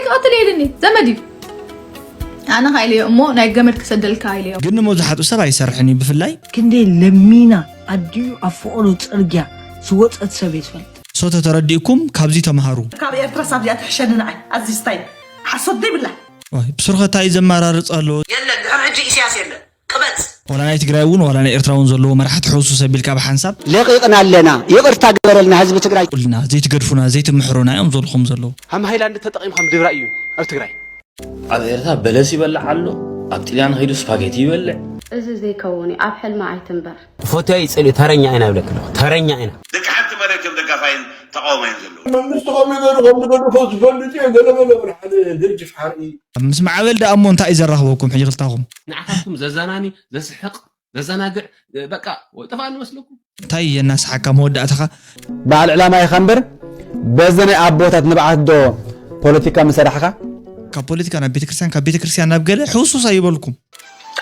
ይቐትል ኢልኒ ዘመድ እዩ። ኣነ ኸ ኢለዮ እሞ ናይ ገመድ ክሰደልካ ኢለዮ። ግን ንመብዛሕትኡ ሰብ ኣይሰርሕን እዩ። ብፍላይ ክንደይ ለሚና ኣዲኡ ኣብ ፈቐዶ ጽርግያ ዝወጸት ሰብ እየ ዝፈልጥ። ሶ ተተረዲእኩም ካብዚ ተምሃሩ። ካብ ኤርትራ ሳብዚኣ ትሕሸኒ ንዓይ ኣዚ ስታይ ሓሶት ዘይብላ። ዋይ፣ ብሱርኸ እንታይ እዩ ዘመራርጽ ኣሎ? የለን ድሕሪ ሕጂ ኢሳያስ የለን። ቅበጽ። ዋላ ናይ ትግራይ እውን ዋላ ናይ ኤርትራ እውን ዘለዎ መራሕቲ ሕውሱስ ኣቢልካ ብሓንሳብ ለቂቕና ኣለና። ይቕርታ ግበረልና ህዝቢ ትግራይ። ቁልና ዘይትገድፉና ዘይትምሕሩና እዮም ዘልኹም ዘለዉ። ሃም ሃይላንድ ተጠቒምካ ምድብራይ እዩ ኣብ ትግራይ። ኣብ ኤርትራ በለስ ይበልዕ ኣሎ፣ ኣብ ጥልያን ከይዱ ስፓጌቲ ይበልዕ። እዚ ዘይከውን እዩ ኣብ ሕልሚ ኣይትንበር። ፎቶ ይጽልዩ ተረኛ ኢና ይብለክ ኣለኹ። ተረኛ ኢና። ደቂ ሓንቲ መሬት እዮም ደጋፋይን ተቃዋማይን ዘለዉ። መንግስቲ ከመይ ገይሩ ከም ዝገድፎ ዝፈልጥ እየ። ገለመለ ሓደ ህርጅፍ ሓርኢ። ምስ ማዕበል ደኣ እሞ እንታይ እዩ ዘራኽበኩም ሕጂ ክልታኹም? ንዓኻትኩም ዘዛናኒ ዘስሕቕ ዘዘናግዕ በቃ ወይ ጠፋ ንመስለኩም። እንታይ የናስሓካ መወዳእታኻ? በዓል ዕላማ ኢኻ እምበር በዚ ናይ ኣቦታት ንብዓት ዶ ፖለቲካ ምሰራሕኻ? ካብ ፖለቲካ ናብ ቤተክርስትያን ካብ ቤተክርስትያን ናብ ገለ ሕውሱስ ኣይበልኩም።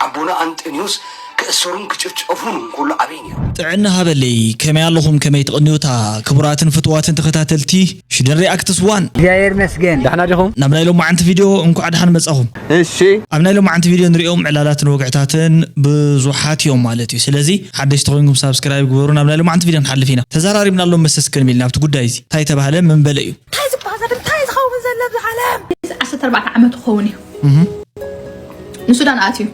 ኣቦና ኣንጠንዮስ ክእሰሩን ክጭፍጨፉን እንከሎ ኣበይ ነይሩ? ጥዕና ሃበለይ ከመይ ኣለኹም ከመይ ትቕንዩታ ክቡራትን ፍትዋትን ተኸታተልቲ ሽደን ሪኣክትስ ዋን። እግዚኣብሔር ይመስገን። ዳሕና ዲኹም? ናብ ናይ ሎማዓንቲ ቪድዮ እንኳዕ ደሓን መጻኹም። እሺ። ኣብ ናይ ሎማዓንቲ ቪድዮ ንሪኦም ዕላላትን ወግዕታትን ብዙሓት እዮም ማለት እዩ። ስለዚ ሓደሽቲ ኮይንኩም ሳብስክራይብ ግበሩ። ናብ ናይ ሎማዓንቲ ቪድዮ ንሓልፍ ኢና። ተዘራሪብናሎም መሰስ ክንብል ኢና ኣብቲ ጉዳይ እዚ። እንታይ ተባህለ ምን በለ እዩ። እንታይ ዝበሃል ዘሎ እንታይ ዝኸውን ዘሎ ኣብዚ ዓለም? ዓሰርተ ኣርባዕተ ዓመት ክኸውን እዩ። ንሱዳን ኣትዩ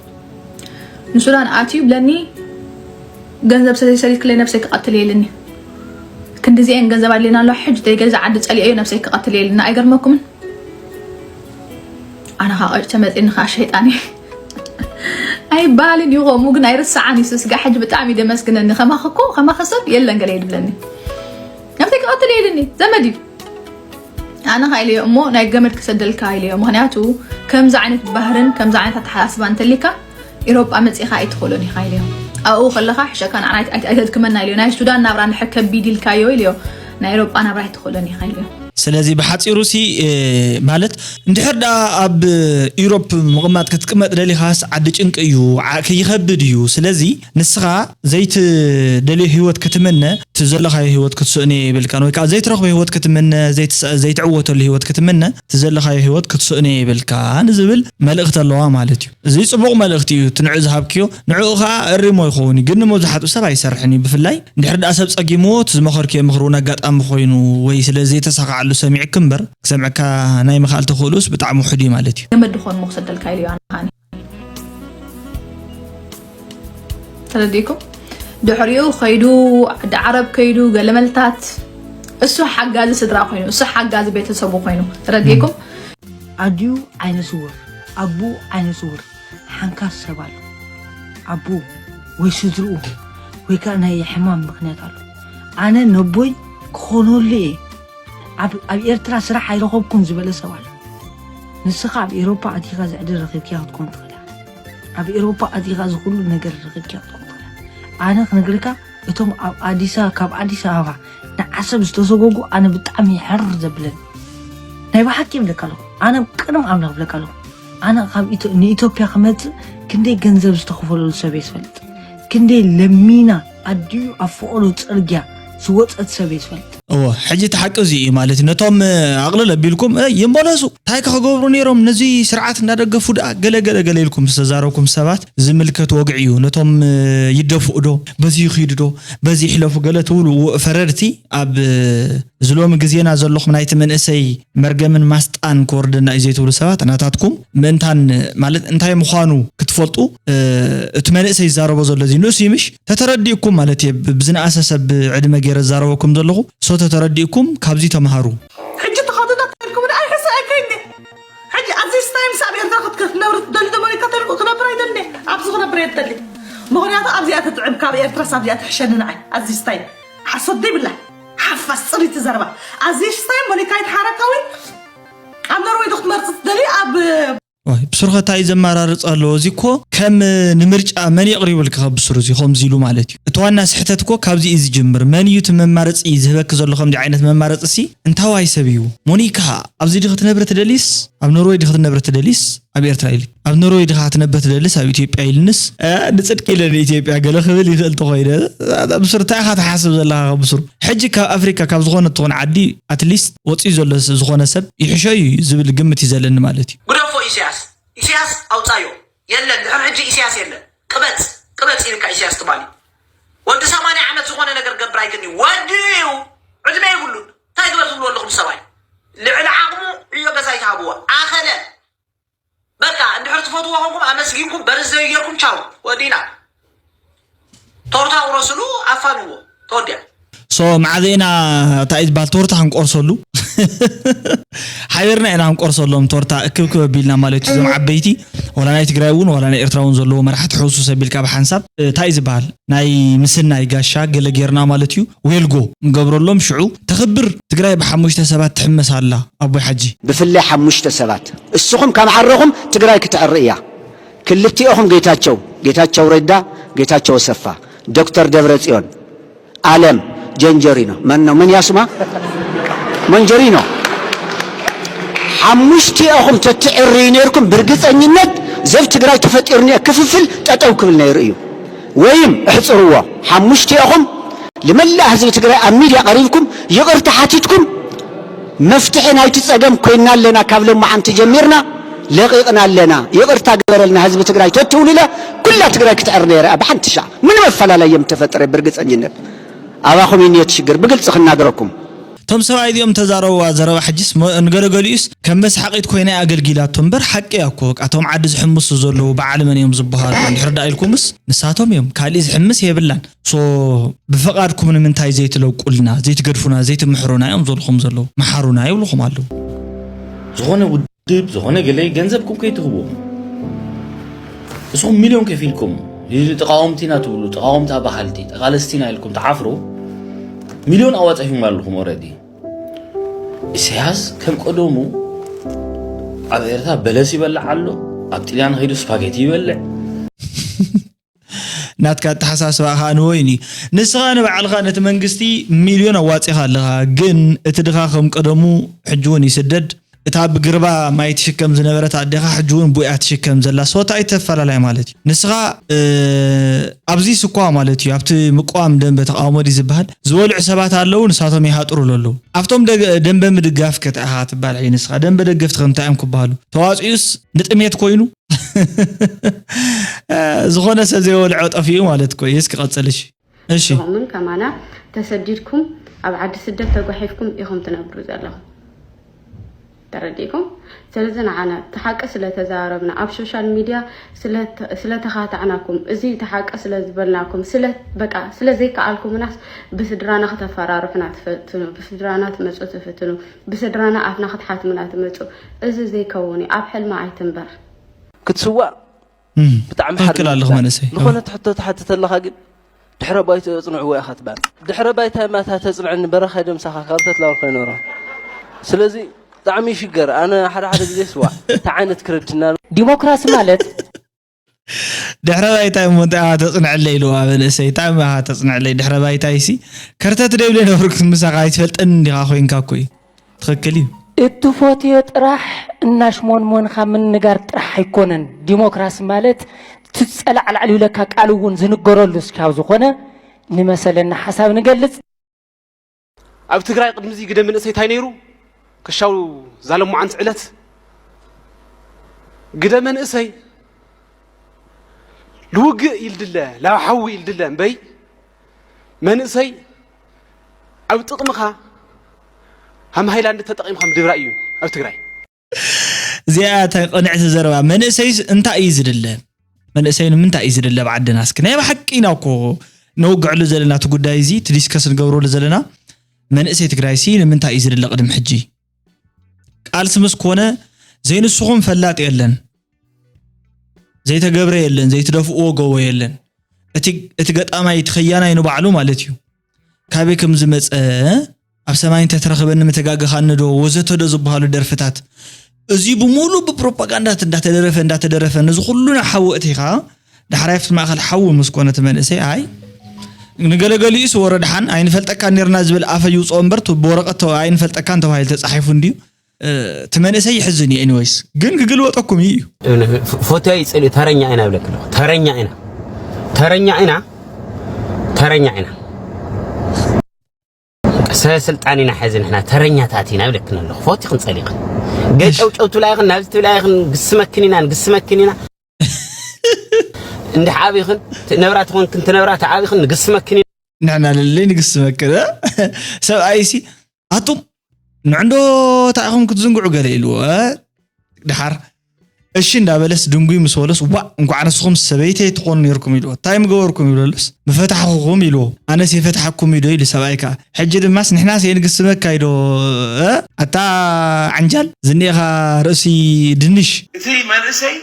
ንሱዳን ኣትዩ ብለኒ ገንዘብ ሰሊክለይ ነብሰይ ክቐትል የልኒ። ክንድዚኤን ገንዘብ ኣድልየና ኣሎ ሕጂ ተይገዛ ዓዲ ጸሊኤዮ ነብሰይ ክቐትል የልና ኣይገርመኩምን? ኣነ ኻ ቀጭ ተመጺኒ ኻ ሸይጣን እየ ኣይባልን እዩ። ከምኡ ግን ኣይርስዓን እዩ። ስስጋ ሕጂ ብጣዕሚ ደመስግነኒ። ከማኸ እኮ ከማኸ ሰብ የለን ገለ ይድብለኒ። ነብሰይ ክቐትል የልኒ ዘመድ እዩ። ኣነ ኻ ኢለዮ እሞ ናይ ገመድ ክሰደልካ ኢለዮ። ምኽንያቱ ከምዚ ዓይነት ባህርን ከምዚ ዓይነት ኣተሓሳስባ እንተሊካ ኢሮጳ መጺኻ ኣይትኽእሎን ኢኻ ኢለዮ። ኣብኡ ከለኻ ሕሸካ ንዓና ኣይት- ኣይት- ኣይተድክመና ኢለዮ። ናይ ሱዳን ናብራ እንድሕር ከቢድ ኢልካዮ ኢለዮ ናይ ኤሮጳ ናብራ ኣይትኽእሎን ኢኻ ኢለዮ። ስለዚ ብሓፂሩ ሲ ማለት እንድሕር ደኣ ኣብ ኢሮፕ ምቕማጥ ክትቅመጥ ደሊኻስ ዓዲ ጭንቂ እዩ፣ ይኸብድ እዩ። ስለዚ ንስኻ ዘይትደልዮ ህይወት ክትምነ እቲ ዘለኻዮ ህይወት ክትስእኖ የብልካን፣ ወይ ከዓ ዘይትረኽቦ ህይወት ክትምነ፣ ዘይትዕወተሉ ህይወት ክትምነ እቲ ዘለኻዮ ህይወት ክትስእኖ የብልካን ዝብል መልእኽቲ ኣለዋ ማለት እዩ። እዚ ፅቡቕ መልእኽቲ እዩ፣ እቲ ንዑ ዝሃብክዮ ንዕኡ ከዓ እሪሞ ይኸውን እዩ። ግን ንመብዛሕትኡ ሰብ ኣይሰርሕን እዩ። ብፍላይ እንድሕር ደኣ ሰብ ፀጊምዎ እቲ ዝመኸርክዮ ምኽሪ እውን ኣጋጣሚ ኮይኑ ወይ ስለ ዘይተሳኻዓሉ ሰሚዕክ እምበር ክሰምዐካ ናይ ምኽኣል ተኽእሉስ ብጣዕሚ ውሑድ እዩ ማለት እዩ። ገመድ ድኾን ሞ ክሰደልካ ኢሉ እዩ ኣነ ከዓኒ ተረዲእኩም ድሕሪኡ ከይዱ ዓዲ ዓረብ ከይዱ ገለመልታት እሱ ሓጋዚ ስድራ ኮይኑ እሱ ሓጋዚ ቤተሰቡ ኮይኑ ተረዲእኩም። ኣዲኡ ዓይነ ስውር ኣቡኡ ዓይነ ስውር ሓንካስ ሰብ ኣሎ ኣቡኡ ወይ ስድርኡ ወይ ከዓ ናይ ሕማም ምኽንያት ኣሎ ኣነ ነቦይ ክኾነሉ እየ ኣብ ኤርትራ ስራሕ ኣይረኸብኩን ዝበለ ሰብ ኣሎ ንስኻ ኣብ ኤሮፓ ኣቲኻ ዝዕድል ረኺብክያ ክትኮን ትኽእል ኣብ ኤሮፓ ኣቲኻ ዝኹሉ ነገር ረኺብክያ ክትኮን ትኽእል ኣነ ክነግርካ እቶም ኣብ ኣዲስ ካብ ኣዲስ ኣበባ ንዓሰብ ዝተሰጎጉ ኣነ ብጣዕሚ ሕር ዘብለኒ ናይ ብሓቂ ይብለካ ኣለኹ ኣነ ቅድም ኣምላኽ ይብለካ ኣለኹ ኣነ ካብ ንኢትዮጵያ ክመፅእ ክንደይ ገንዘብ ዝተኸፈለሉ ሰብ እየ ዝፈልጥ ክንደይ ለሚና ኣዲኡ ኣብ ፈቐዶ ፅርግያ ዝወፀት ሰብ እየ ዝፈልጥ እወ ሕጂ እቲ ሓቂ እዚ እዩ ማለት እዩ ነቶም ኣቕልል ኣቢልኩም ይመለሱ እንታይ ከክገብሩ ነይሮም ነዚ ስርዓት እናደገፉ ደኣ ገለ ገለ ገለ ኢልኩም ዝተዛረብኩም ሰባት ዝምልከት ወግዒ እዩ ነቶም ይደፍኡ ዶ በዚ ይኺዱ ዶ በዚ ይሕለፉ ገለ ትብሉ ፈረድቲ ኣብ እዚ ሎሚ ግዜና ዘለኹም ናይቲ መንእሰይ መርገምን ማስጣን ክወርደና እዩ ዘይትብሉ ሰባት ናታትኩም ምእንታን ማለት እንታይ ምዃኑ ክትፈልጡ እቲ መንእሰይ ዝዛረቦ ዘሎ እዚ ንእሱ ይምሽ ተተረዲእኩም ማለት እየ ብዝነኣሰ ሰብ ዕድመ ገይረ ዝዛረበኩም ዘለኹ ሶ ተተረዲእኩም ካብዚ ተምሃሩ። ሕጂ ተኸድና ተልኩም ዳ ኣይሕሰ ኣይከይኒ ሕጂ ኣብዚ ስታይ ምስ ኣብ ኤርትራ ክትነብር ትደሊ ዶ መሪካ ተልኩ ክነብር ኣይደሊ ኣብዚ ክነብር የደሊ ምኽንያቱ ኣብዚኣ ትጥዕም ካብ ኤርትራ ሳብዚኣ ትሕሸኒ ንዓይ ኣብዚ ስታይ ሓሶት ዘይብላ ሓፋስ ፅሪቲ ዘረባ ኣዚሽ ስታይ ሞኒካ ይትሓረካዊ ኣብ ኖርወይ ዶ ክትመርፅ ትደሊ ኣብ ዋይ፣ ብሱር ከ እንታይ ዘማራርጽ ኣለዎ? እዚ እኮ ከም ንምርጫ መን የቕሪቡልካ ከ ብሱር እዚ ከምዚ ኢሉ ማለት እዩ። እቲ ዋና ስሕተት እኮ ካብዚ እዩ ዝጅምር። መን እዩ እቲ መማረጺ ዝህበኪ ዘሎ ከምዚ ዓይነት መማረጺ ሲ? እንታዋይ ሰብ እዩ? ሞኒካ፣ ኣብዚ ድኺ ክትነብሪ ትደሊስ? ኣብ ኖርወይ ድኺ ክትነብሪ ትደሊስ? ኣብ ኤርትራ ኢሊ። ኣብ ኖርወይ ድኻ ክትነብሪ ትደሊስ? ኣብ ኢትዮጵያ ኢልንስ? እ፣ ንጽድቂ ኢለ ንኢትዮጵያ ገለ ክብል ይኽእል ተኾይነ። ብሱር እንታይ ኢኻ ትሓስብ ዘለኻ ከ ብሱር? ሕጂ ካብ ኣፍሪካ ካብ ዝኾነ ትኾን ዓዲ ኣትሊስት ወፂኡ ዘሎ ስ-፣ ዝኾነ ሰብ ይሕሾ እዩ ዝብል ግምት እዩ ዘለኒ ማለት እዩ። ግደፎ ኢሳያስ፣ ኢሳያስ ኣውፃዮ። የለን፣ ድሕሪ ሕጂ ኢሳያስ የለን። ቅበፅ፣ ቅበፅ ኢልካ ኢሳያስ ትባል እዩ። ወዲ ሰማንያ ዓመት ዝኾነ ነገር ገብር ኣይክእል እዩ። ወዲ እዩ፣ ዕድመ የብሉን። እንታይ ግበር ትብሉ ኣለኹም ሰብኣይ? ልዕሊ ዓቕሙ ዕዮ ገዛ ይትሃብዎ። ኣኸለ። በቃ እንድሕር ትፈትዎ ኾንኩም ኣመስጊንኩም በርዝ ዘይጌርኩም ቻው። ወዲና። ቶርታ ቁረስሉ፣ ኣፋንዎ። ተወዲያ። ሶ መዓዘ ኢና እንታይ ዝበሃል ቶርታ ክንቆርሰሉ? ሓቢርና ኢና ክንቆርሰሎም ቶርታ እክብክብ ኣቢልና ማለት እዩ። እዞም ዓበይቲ ወላ ናይ ትግራይ እውን ወላ ናይ ኤርትራ እውን ዘለዎ መራሕቲ ሕውሱስ ኣቢልካ ብሓንሳብ እንታይ ዝበሃል ናይ ምስናይ ጋሻ ገለ ጌርና ማለት እዩ። ዌልጎ ንገብረሎም ሽዑ ተኽብር ትግራይ ብሓሙሽተ ሰባት ትሕመስ ኣላ ኣቦይ ሓጂ። ብፍላይ ሓሙሽተ ሰባት እስኹም ካብ ዓረኹም ትግራይ ክትዕሪ እያ። ክልቲኦኹም ጌታቸው፣ ጌታቸው ረዳ፣ ጌታቸው ኣሰፋ፣ ዶክተር ደብረጽዮን፣ ኣለም፣ ጀንጀሪኖ፣ መን ነው? ምን ያስማ? መንጀሪኖ። ሓሙሽቲኦኹም ተትዕሪ ነይርኩም ብርግጸኝነት ዘብ ትግራይ ተፈጢሩ ነይሩ ክፍፍል ጠጠው ክብል ነይሩ እዩ። ወይም እሕጽርዎ፣ ሓሙሽቲኦኹም ልመላእ ህዝቢ ትግራይ ኣብ ሚድያ ቀሪብኩም ይቕርታ ሓቲትኩም መፍትሒ ናይቲ ጸገም ኮይና ኣለና፣ ካብ ለማዓንቲ ጀሚርና ለቒቕና ኣለና፣ ይቕርታ ግበረልና ህዝቢ ትግራይ ተትብሉለ ኩላ ትግራይ ክትዕር ነይረ እያ ብሓንቲ ሻዕ። ምንም ኣፈላላይ እዮም ተፈጠረ ብርግጸኝነት። ኣባኹም እዩ ነቲ ሽግር ብግልጺ ክናገረኩም። እቶም ሰብኣይ እዚኦም ተዛረብዋ ዘረባ ሕጅስ መ-፣ ንገለገሊኡስ ከም መስሓቂት ኮይና እያ ኣገልጊላቶ እምበር ሓቂ እያ እኮ። በቃ እቶም ዓዲ ዝሕምሱ ዘለዉ በዓል መን እዮም ዝበሃሉ እንድሕር ደኣ ኢልኩምስ ንሳቶም እዮም። ካሊእ ዝሕምስ የብላን። ሶ ብፍቓድኩም ንምንታይ ዘይትለቁልና፣ ዘይትገድፉና፣ ዘይትምሕሩና እዮም ዝብልኹም ዘለዉ። መሓሩና ይብልኹም ኣለዉ። ዝኾነ ውድብ፣ ዝኾነ ገለ ገንዘብኩም ከይትህብዎም። ንስኹም ሚልዮን ከፊልኩም፣ ተቓወምቲ ኢና ትብሉ፣ ተቓወምቲ በሃልቲ፣ ተቓለስቲ ኢና ኢልኩም ትሓፍሩ፣ ሚልዮን ኣዋጺኹም ኣለኹም ኦረዲ። ኢሳያስ ከም ቀደሙ ኣብ ኤርትራ በለስ ይበልዕ ኣሎ፣ ኣብ ጥልያን ከይዱ ስፓጌቲ ይበልዕ። ናትካ ኣተሓሳስባ ኸኣ ንወይኒ። ንስኻ ንባዕልኻ ነቲ መንግስቲ ሚልዮን ኣዋጺኻ ኣለኻ፣ ግን እቲ ድኻ ከም ቀደሙ ሕጂ እውን ይስደድ። እታ ብግርባ ማይ ትሽከም ዝነበረት ኣዴኻ ሕጂ እውን ቡያ ትሽከም ዘላ። ሶ እንታይ ተፈላላይ ማለት እዩ? ንስኻ፣ እ፣ ኣብዚ ስኳ ማለት እዩ፣ ኣብቲ ምቋም ደንበ ተቃውሞ ድዩ ዝበሃል? ዝበልዑ ሰባት ኣለዉ፣ ንሳቶም ይሃጥሩ ኣለዉ። ኣብቶም ደገ-፣ ደንበ ምድጋፍ ከ እንታይ ኢኻ ትባልዕ እዩ ንስኻ? ደንበ ደገፍቲ ከ እንታይ እዮም ክበሃሉ? ተዋጽኡስ ንጥሜት ኮይኑ? ዝኾነ ሰብ ዘይበልዖ ጠፊኡ ማለት እኮ እዩ። እስኪ ቀጽል፣ እሺ። እሺ። ንስኹምን ከማና ተሰዲድኩም ኣብ ዓዲ ስደት ተጓሒፍኩም ኢኹም ትነብሩ ዘለኹም። ተረዲእኩም? ስለዚ ንዓና እቲ ሓቂ ስለ ተዛረብና፣ ኣብ ሶሻል ሚድያ ስለ ተ-፣ ስለ ተኻታዕናኩም፣ እዚ እቲ ሓቂ ስለ ዝበልናኩም፣ ስለ፣ በቃ፣ ስለ ዘይከኣልኩምናስ ብስድራና ከተፈራርሑና ትፈትኑ፣ ብስድራና ትመጹ ትፍትኑ፣ ብስድራና ኣፍና ክትሓትሙና ትመጹ። እዚ ዘይከውን እዩ። ኣብ ሕልሚ ኣይትንበር። ክትስዋእ እም፣ ብጣዕሚ ትኽክል ሓርነት ኣለኹ እያ። መንእሰይ። ዝኾነ ኣዎ። ትሕቶ ትሓትት ኣለኻ ግን ድሕረ ባይትኡ ኣጽንዕዎ ኢኻ ትበሃል። ድሕረ ባይታ እማ እታ ተጽንዐኒ በረኻ ደምሳኻ ካብ ተትላበል ኮይነ በረኻ። ስለዚ ብጣዕሚ ይሽገር። ኣነ ሓደ ሓደ ግዜ ስዋእ፣ እንታይ ዓይነት ክረድና ነው? ዲሞክራሲ ማለት ድሕረ ባይታ እሞ እንታይ ኢኻ ተጽንዐለይ ኢልዋ መንእሰይ፣ እንታይ ኢኻ ተጽንዐለይ? ድሕረ ባይታይሲ ከርተት ደብለ ነበርኩ ምሳኻ ኣይትፈልጠኒ እንዲኻ ኮይንካ እኮ እዩ። ትኽክል እዩ። እትፈትዮ ጥራሕ እናሽሞንሞንካ ምንጋር ጥራሕ ኣይኮነን። ዲሞክራሲ ማለት ትጸላዕላዕ ይብለካ ቃል እውን ዝንገረሉ እስካብ ዝኾነ ንመሰለና ሓሳብ ንገልጽ። ኣብ ትግራይ ቅድሚ እዚ ግደ መንእሰይ እንታይ ነይሩ? ከሻው ዛለሙዓንት ዕለት ግደ መንእሰይ ልውግእ ኢልድለ፣ ላብ ሓዊ ኢልድለ እምበይ መንእሰይ ኣብ ጥቕምኻ ሃም ሃይላንድ ተጠቒምካ ምድብራ እዩ ኣብ ትግራይ። እዚኣ እታ ቅንዕቲ ዘረባ። መንእሰይስ እንታይ እዩ ዝድለ? መንእሰይ ንምንታይ እዩ ዝድለ ኣብ ዓድና? እስኪ ናይ ብሓቂ ኢና እኮ ነውግዐሉ ዘለና እቲ ጉዳይ እዚ፣ እቲ ዲስከስ ንገብረሉ ዘለና። መንእሰይ ትግራይሲ ንምንታይ እዩ ዝድለ ቅድሚ ሕጂ? ቃልሲ ምስ ኮነ ዘይንስኹም ፈላጥ የለን። ዘይተገብረ የለን፣ ዘይትደፍእዎ ጎቦ የለን። እቲ፣ እቲ ገጣማይ፣ እቲ ከያናይ ንባዕሉ ማለት እዩ። ካበይ ከም ዝመጸ፣ ኣብ ሰማይ እንተትረኽበኒ ምተጋገኻኒ ዶ ወዘተ ዶ ዝበሃሉ ደርፍታት፣ እዚ ብምሉእ ብፕሮፓጋንዳ እንዳተደረፈ እንዳተደረፈ ነዚ ኩሉ ናብ ሓዊ ኣእቲኻ፣ ዳሕራይ ኣብቲ ማእኸል ሓዊ ምስ ኮነ እቲ መንእሰይ፣ ኣይ ንገለገሊኡስ ወረ ደሓን ኣይንፈልጠካን ኔርና ዝብል ኣፈ ይውፅኦ እምበር፣ እቲ ብወረቐት ተ- ኣይንፈልጠካን ተባሂሉ ተፃሒፉ እንድዩ። እ፣ እቲ መንእሰይ ይሕዝን እዩ። ኤኒወይስ ግን ክግልበጠኩም እዩ። እዩ ፎቶ ይፅል እዩ። ተረኛ ኢና ይብለክ ኣለኹ። ተረኛ ኢና፣ ተረኛ ኢና፣ ተረኛ ኢና። ሰበ ስልጣን ኢና፣ ሕዚ ንሕና ተረኛታት ኢና ይብለክን ኣለኹ። ፎቲ ክንፀሊኽን ገጨውጨው ትብላ ኢኽን፣ ናብዚ ትብላ ኢኽን፣ ግስመክን ኢና፣ ንግስመክን ኢና። እንድሕ ዓቢኽን ትነብራ ትኾንክን፣ ትነብራ ተዓቢኽን፣ ንግስመክን ኢና። ንሕና ለለይ ንግስመክን እ? ሰብኣይሲ ኣቱም ንዕንዶ እንታይ ኢኹም ክትዝንግዑ ገለ ኢልዎ እ? ድሓር እሺ እንዳበለስ ድንጉይ ምስ በሎስ፣ ዋእ እንኳዕ ንስኹም ሰበይተይ ትኾኑ ነይርኩም ኢልዎ። እንታይ ምገበርኩም ይብለሉስ፣ ምፈታሕኹኹም ኢልዎ። ኣነስ የፈትሓኩም ኢዶ ኢሉ ሰብኣይ ከኣ። ሕጂ ድማስ ንሕናስ የንግስመካ ኢዶ እ? ኣታ ዓንጃል ዝኒኤኻ ርእሲ ድንሽ። እቲ መንእሰይ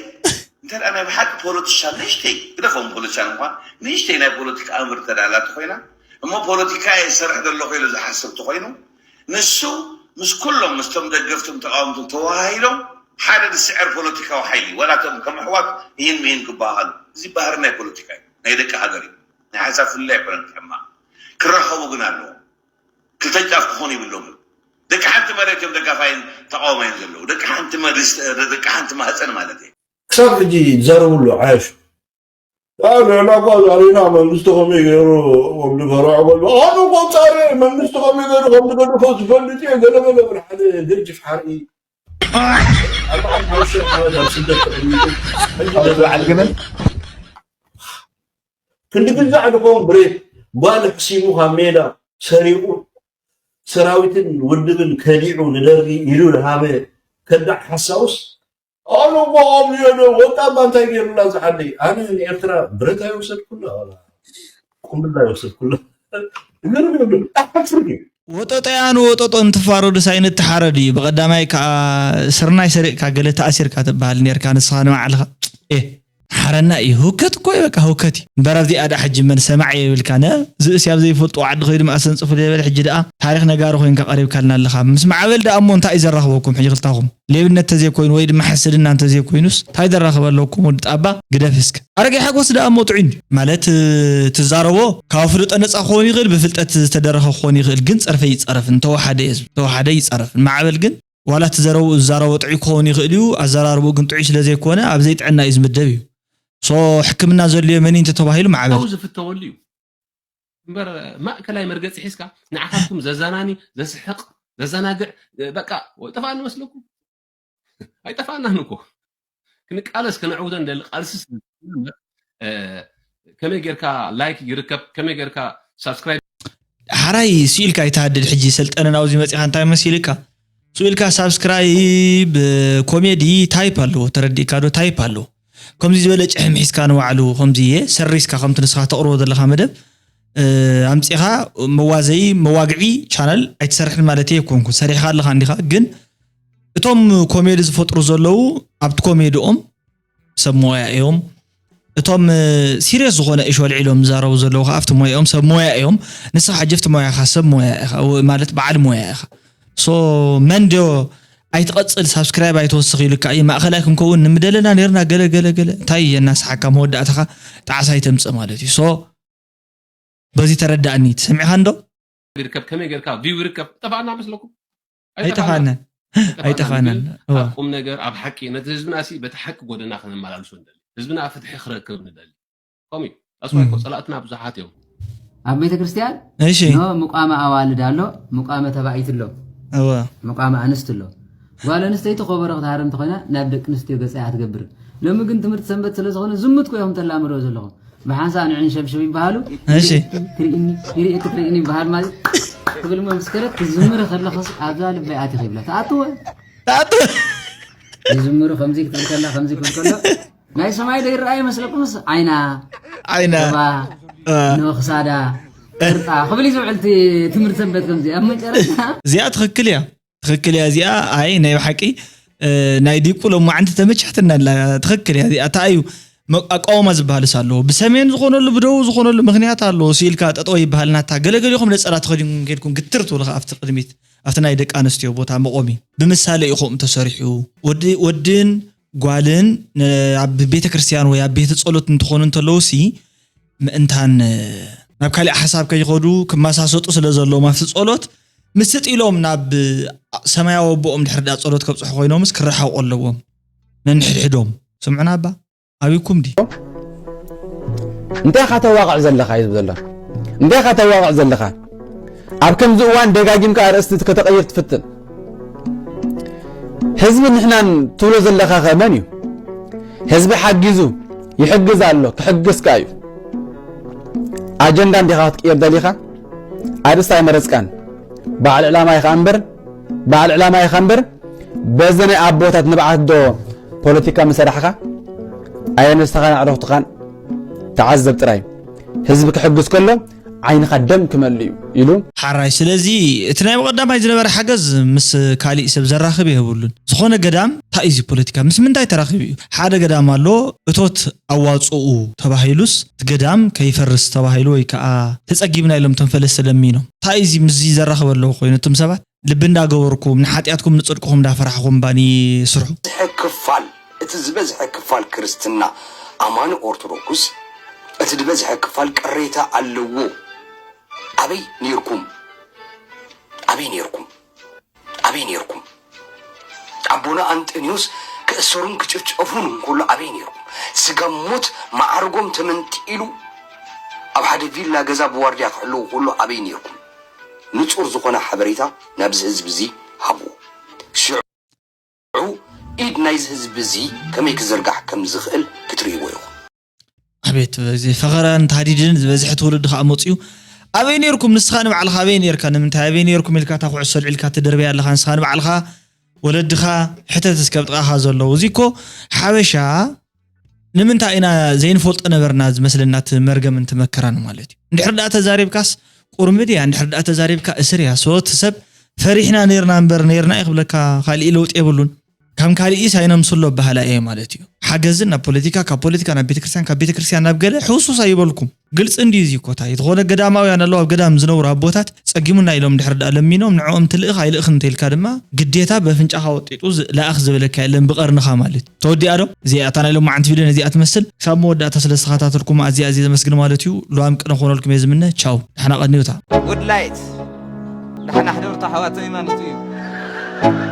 እንተ ደኣ ናይ ብሓቂ ፖለቲሻን ንእሽተይ ግደፎም ፖለቲሻን እንኳን ንእሽተይ ናይ ፖለቲካ ኣምር እንተ ደኣ ኣላቶ ኮይና እሞ ፖለቲካ እየ ዝሰርሕ ዘለኹ ኢሉ ዝሓስብ ተኾይኑ ንሱ ምስ ኩሎም ምስቶም ደገፍትን ተቃወምትን ተወሃሂዶም ሓደ ዝስዕር ፖለቲካዊ ሓይሊ ዋላ እቶም ከም ኣሕዋት ይህን ምሂን ክበሃሃሉ እዚ ባህሪ ናይ ፖለቲካ እዩ ናይ ደቂ ሃገር እዩ ናይ ሓሳብ ፍልልይ ኣይኮነን ሕማቕ ክራኸቡ ግን ኣለዎም ክልተ ጫፍ ክኾኑ ይብሎምን ደቂ ሓንቲ መሬት እዮም ደጋፋይን ተቃዋማይን ዘለዉ ደቂ ሓንቲ መድስ ደቂ ሓንቲ ማህፀን ማለት እዩ ክሳብ ሕጂ ይዛረቡ ኣለዉ ዓያሹ ንሕና እኳ ዛሪና መንግስቲ ከመይ ገይሩ ወዲ ፈርዖ በሉ ኣነ እኮ ፃሪ መንግስቲ ከመይ ገይሩ ከም ዝገድፎ ዝፈልጥ እየ ገለ ገለ ብል ሓደ ገጅፍ ሓርኢ ኣርባዓን ሓሙሽተን ዓመት ኣብ ስደት ተቀሚጡ ሕጂ በዚ በዓል ገመል ክንዲ ግዛዕ ድኾን ብሬት ጓል ሕሲሙ ካብ ሜዳ ሰሪቑ ሰራዊትን ውድብን ከዲዑ ንደርጊ ኢሉ ዝሃበ ከዳዕ ሓሳውስ ኣነ እኮ ከምኡ እየ ዶ ወጣ እባ እንታይ ገይሩላ እዚ ዓደይ ኣነ ንኤርትራ ብረት ኣይወሰድኩላ ዋላ ቁምብላ ኣይወሰድኩላ ይገርም እዩ ኣሕፍር እዩ ወጠጦያ ንወጠጦ እንትፋረዱስ ኣይንተሓረድ እዩ ብቐዳማይ ከዓ ስርናይ ሰሪቕካ ገለ ተኣሲርካ ትበሃል ኔርካ ንስኻ ንባዕልኻ ኤ ሓረና እዩ ህውከት እኮ እዩ በቃ ህውከት እዩ እምበር ኣብዚኣ ደኣ ሕጂ መን ሰማዕ እየ ይብልካ ነ ዝእሲ ኣብ ዘይፈልጥዎ ዓዲ ከይዱ መኣሰን ፅፉ ዘይበለ ሕጂ ደኣ ታሪክ ነጋሪ ኮይንካ ቀሪብካልና ኣለኻ ምስ ማዕበል ደኣ እሞ እንታይ እዩ ዘራኽበኩም ሕጂ ክልታኹም ሌብነት ተዘይኮይኑ ወይ ድማ ሕስድና እንተዘይኮይኑስ እንታይ ዘራኽብ ኣለኩም ወዲ ጣባ ግደፍ እስከ ኣረጋይ ሓጎስ ደኣ እሞ ጥዑይ እንድዩ ማለት ትዛረቦ ካብ ኣፍልጦ ነፃ ክኸውን ይኽእል ብፍልጠት ዝተደረኸ ክኸውን ይኽእል ግን ፀርፈ ይፀረፍን ተወሓደ እየ ዝብል ተወሓደ ይፀረፍን ማዕበል ግን ዋላ እቲ ዘረብኡ ዝዛረቦ ጥዑይ ክኸውን ይኽእል እዩ፣ ኣዘራርብኡ ግን ጥዑይ ስለዘይኮነ ኣብ ዘይጥዕና እዩ ዝምደብ እዩ። So ሕክምና ዘድልዮ መን እዩ እንተተባሂሉ ማዕበል። ኣብኡ ዝፍተወሉ እዩ እምበር ማእከላይ መርገፂ ሒዝካ ንዓኻትኩም ዘዛናኒ፣ ዘስሕቕ፣ ዘዘናግዕ በቃ ጠፋእኒ መስለኩም? ኣይጠፋእናን እኮ። ክንቃለስ ከነዕውቶ ንደሊ ቃልሲ ስለ ዝኾነ እምበር፣ እ፣ ከመይ ጌርካ ላይክ ይርከብ፣ ከመይ ጌርካ ሳብስክራይብ ሓራይ ስኢልካ ኣይትሃድድ ሕጂ ሰልጠነ ናብዚ መጺኻ እንታይ መሲልካ ስኢልካ ሳብስክራይብ ኮሜዲ ታይፕ ኣለዎ ተረዲእካ ዶ ታይፕ ኣለዎ ከምዚ ዝበለ ጭሕም ሒዝካ ንባዕሉ ከምዚ እየ ሰሪስካ ከምቲ ንስኻ ተቕርቦ ዘለኻ መደብ ኣምጺኻ መዋዘዪ መዋግዒ ቻነል ኣይትሰርሕን ማለት ኣይኮንኩን ሰሪሕኻ ኣለኻ እንዲኻ ግን እቶም ኮሜዲ ዝፈጥሩ ዘለዉ ኣብቲ ኮሜድኦም ሰብ ሞያ እዮም እቶም ሲሪየስ ዝኾነ እሾ ኣልዒሎም ዝዛረቡ ዘለዉ ከዓ ኣብቲ ሞያኦም ሰብ ሞያ እዮም ንስኻ ሕጂ ኣብቲ ሞያኻ ሰብ ሞያ ኢኻ ማለት በዓል ሞያ ኢኻ so መን ድዮ ኣይትቐፅል ሳብስክራይብ ኣይትወስኽ ኢሉካ እዩ ማእኸላይ ክንከውን ንምደለና ነርና ገለ ገለ ገለ እንታይ እየ እናሰሓካ መወዳእታኻ ጣዕሳ ኣይተምፅእ ማለት እዩ so በዚ ተረዳእኒ ትሰሚዕኻ እንዶ ይርከብ ከመይ ጌርካ ቪው ይርከብ ጠፋእና መስለኩም ኣይጠፋእናን ኣይጠፋእናን ኣብ ቁም ነገር ኣብ ሓቂ ነቲ ህዝብና ሲ በቲ ሓቂ ጎደና ከነመላልሶ ንደሊ ህዝብና ፍትሒ ክረክብ ንደሊ ከምኡ እዩ ኣስዋይ እኮ ፀላእትና ብዙሓት እዮም ኣብ ቤተ ክርስቲያን እሺ ኖ ምቋመ ኣዋልድ ኣሎ ምቋመ ተባኢት ኣሎ እወ ምቋመ ኣንስት ኣሎ ጓል ኣንስተይቲ ኮበሮ ክትሃርም እንተኾይና ናብ ደቂ ኣንስትዮ ገፃ እያ ትገብር ሎሚ ግን ትምህርቲ ሰንበት ስለ ዝኾነ ዝምት ኮ ኢኹም ተላምድዎ ዘለኹም ብሓንሳእ ንዕን ሸብሽብ ይበሃሉ እሺ ትርኢኒ ይርኢ ክትርኢኒ ይበሃል ማለት ክብል ሞ ምስ ከደት ክዝምር ከለኽስ ኣብዛ ልበይ ኣቲኽ ይብላ ተኣትወ ተኣትወ ይዝምሩ ከምዚ ክትብል ከላ ከምዚ ክብል ከሎ ናይ ሰማይ ዶ ይረኣ ይመስለኩምስ ዓይና ዓይና ባ ኖ ክሳዳ ቅርጣ ክብል እዩ ዝውዕል ትምህርቲ ሰንበት ከምዚ ኣብ መጨረሻ እዚኣ ትኽክል እያ ትኽክል እያ እዚኣ ኣይ ናይ ብሓቂ ናይ ዲቁ ሎማዓንቲ ተመቻሕትና ኣላ ትኽክል እያ እዚኣ እንታይ እዩ ኣቃውማ ዝበሃልስ ኣለዎ ብሰሜን ዝኾነሉ ብደቡብ ዝኾነሉ ምክንያት ኣለዎ ስኢልካ ጠጠው ይበሃል ናታ ገለገሊኹም ነፀላ ተኸዲንኩም ከድኩም ግትር ትብሉ ከ ኣብቲ ቅድሚት ኣብቲ ናይ ደቂ ኣንስትዮ ቦታ መቆሚ ብምሳሌ እዩ ከምኡ ተሰሪሑ። ወዲ ወድን ጓልን ን- ኣብ ቤተ ክርስቲያን ወይ ኣብ ቤተ ጸሎት እንትኾኑ እንተለውሲ ምእንታን ናብ ካሊእ ሓሳብ ከይኸዱ ክመሳሰጡ ስለ ዘለዎም ኣብቲ ጸሎት ምስጥ ኢሎም ናብ ሰማያዊ ኣቦኦም ድሕሪ ዳ ጸሎት ከብጽሑ ኮይኖምስ ክረሓቑ ኣለዎም። ነንሕድሕዶም ስምዑና እባ ኣቢኩም ድዩ? እንታይ ኢኻ ተዋቕዕ ዘለኻ እዩ ዝብል ዘሎ። እንታይ ኢኻ ተዋቕዕ ዘለኻ? ኣብ ከምዚ እዋን ደጋጊምካ ኣርእስቲ ከተቐይር ትፍትን። ህዝቢ ንሕናን ትብሎ ዘለኻ ከ መን እዩ? ህዝቢ ሓጊዙ ይሕግዝ ኣሎ፣ ክሕግዝካ እዩ። ኣጀንዳ እንዲኻ ክትቅየር ደሊኻ? ኣርእስቲ ኣይመረጽካን። በዓል ዕላማ ኢኻ እምበር፣ በዓል ዕላማ ኢኻ እምበር፣ በዚ ናይ ኣቦታት ንብዓት ዶ ፖለቲካ ምሰራሕኻ? ኣየነስታኻን ኣዕሩኽትኻን ተዓዘብ ጥራይ። ህዝቢ ክሕግዝ ከሎ ዓይንኻ ደም ክመልእ እዩ ኢሉ። ሓራይ ስለዚ እቲ ናይ ብቐዳማይ ዝነበረ ሓገዝ ምስ ካሊእ ሰብ ዘራኽብ የብሉን። ዝኾነ ገዳም እንታይ እዩ እዚ ፖለቲካ? ምስ ምንታይ ተራኺቡ እዩ? ሓደ ገዳም ኣሎ እቶት ኣዋፅኡ ተባሂሉስ እቲ ገዳም ከይፈርስ ተባሂሉ ወይ ከዓ ተፀጊብና ኢሎም እቶም ፈለስቲ ለሚኖም እንታይ እዩ እዚ ምስዚ ዘራኽብ ኣለዉ ኮይኑ እቶም ሰባት ልቢ እንዳገበርኩም ንሓጢኣትኩም ንፅድቅኹም እንዳፈራሕኹም ባኒ ስርሑ። ዝበዝሐ ክፋል እቲ ዝበዝሐ ክፋል ክርስትና ኣማኒ ኦርቶዶክስ እቲ ዝበዝሐ ክፋል ቅሬታ ኣለዎ። ኣበይ ኔርኩም? ኣበይ ኔርኩም? ኣበይ ኔርኩም? ኣቦና ኣንጠንዮስ ክእሰሩን ክጭፍጨፉን እንከሎ ኣበይ ኔርኩም? ስጋብ ሞት ማዕርጎም ተመንጢሉ ኣብ ሓደ ቪላ ገዛ ብዋርድያ ክሕለዉ ከሎ ኣበይ ኔርኩም? ንጹር ዝኾነ ሓበሬታ ናብዚ ህዝቢ እዚ ሃብዎ። ሽዑ ኢድ ናይዚ ህዝቢ እዚ ከመይ ክዝርጋሕ ከም ዝኽእል ክትርእይዎ ኢኹም። ኣቤት እዚ ፈኸራን ታህዲድን ዝበዝሐ ትውልዲ ከዓ መፅዩ ኣበይ ነርኩም ንስኻ ንባዕልኻ ኣበይ ነርካ ንምንታይ ኣበይ ነርኩም ኢልካ እታ ኩዕሶ ልዒልካ ትድርበያ ኣለኻ ንስኻ ንባዕልኻ ወለድኻ ሕተት እስከ ብጥቓኻ ዘለዉ እዚ እኮ ሓበሻ ንምንታይ ኢና ዘይንፈልጦ ነበርና ዝመስለና እቲ መርገም እንተ መከራን ማለት እዩ እንድሕር ደኣ ተዛሪብካስ ቁርሚ ድያ እንድሕር ደኣ ተዛሪብካ እስር እያ so እቲ ሰብ ፈሪሕና ነርና እምበር ነርና እዩ ክብለካ ካሊእ ለውጢ የብሉን ከም ካሊኢስ ኣይነምስሎ ኣበሃህላ እየ ማለት እዩ። ሓገዝን ናብ ፖለቲካ፣ ካብ ፖለቲካ ናብ ቤተክርስትያን፣ ካብ ቤተክርስትያን ናብ ገለ ሕውሱስ ኣይበልኩም። ግልፂ እንድዩ እዚ እኮ ታይ ዝኾነ ገዳማውያን ኣለዉ ኣብ ገዳም ዝነብሩ ኣቦታት ፀጊሙና ኢሎም እንድሕር ደኣ ለሚኖም ንዕኦም ትልእኽ ኣይልእኽን እንተኢልካ ድማ ግዴታ በፍንጫኻ ወጢጡ ለኣኽ ዝበለካ የለን ብቐርንኻ ማለት እዩ። ተወዲኣ ዶ? እዚኣ እታ ናይ ሎማዓንቲ ቪድዮ ነዚኣ ትመስል። ክሳብ መወዳእታ ስለ ዝተኸታተልኩም ኣዝየ ኣዝየ ዘመስግን ማለት እዩ። ልዋም ቅነ ክኾነልኩም እየ ዝምነ። ቻው። ደሕና ቀንዩ እታ። Good light ደሕና ሕደሩ ኣሕዋተይ ማለት እዩ።